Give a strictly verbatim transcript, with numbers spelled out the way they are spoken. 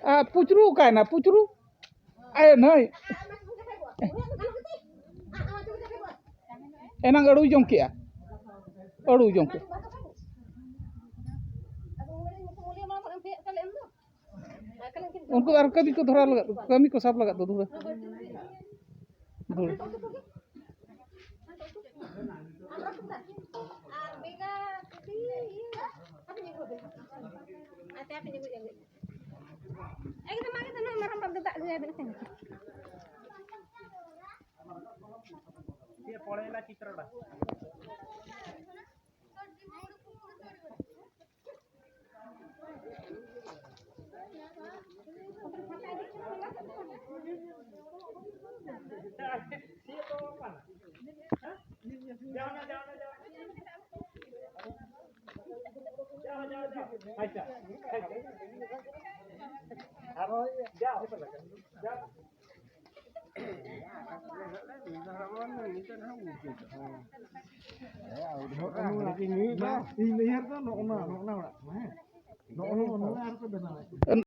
ᱟᱨ ᱯᱩᱪᱨᱩ ᱚᱠᱟᱭᱮᱱᱟ? ᱯᱩᱪᱨᱩ? ᱟᱭ ᱱᱟᱹᱭ᱾ ᱮᱱᱟᱝ ᱟᱹᱲᱩᱭ ᱡᱚᱢ ᱠᱮᱜᱼᱟ᱾ ᱟᱹᱲᱩᱭ ᱡᱚᱢ ᱠᱮᱜᱼᱟ᱾ ᱩᱱᱠᱩ ᱟᱨ ᱠᱟᱹᱢᱤ ᱠᱚ ᱫᱷᱚᱨᱟᱣ ᱞᱟᱜᱟᱫ, ᱠᱟᱹᱢᱤ ᱠᱚ ᱥᱟᱵ ᱞᱟᱜᱟᱫ ᱫᱚ ᱫᱷᱩᱨᱟᱹ᱾ ᱫᱷᱩᱨᱟᱹ᱾ ᱮᱠᱫᱚᱢ ᱟᱜᱮ ᱫᱚ ᱱᱩᱭ ᱢᱟᱨᱟᱝ ᱵᱟᱹᱵᱩ ᱫᱚ ᱫᱟᱜ ᱟᱹᱜᱩᱭᱟᱭ ᱵᱮᱱ ᱥᱮ᱾ ᱯᱚᱲᱮ ᱞᱟ ᱪᱤᱛᱨᱚᱰᱟ᱾ ᱤᱧ ᱩᱭᱦᱟᱹᱨ ᱫᱚ ᱱᱚᱜᱼᱚ ᱱᱟ, ᱱᱚᱜᱼᱚ ᱱᱟ ᱚᱲᱟᱜ ᱠᱟᱱᱟ, ᱦᱮᱸ᱾ ᱱᱚᱜᱼᱚ ᱱᱚᱣᱟ ᱟᱨ ᱠᱚ ᱵᱮᱱᱟᱣᱮᱫ᱾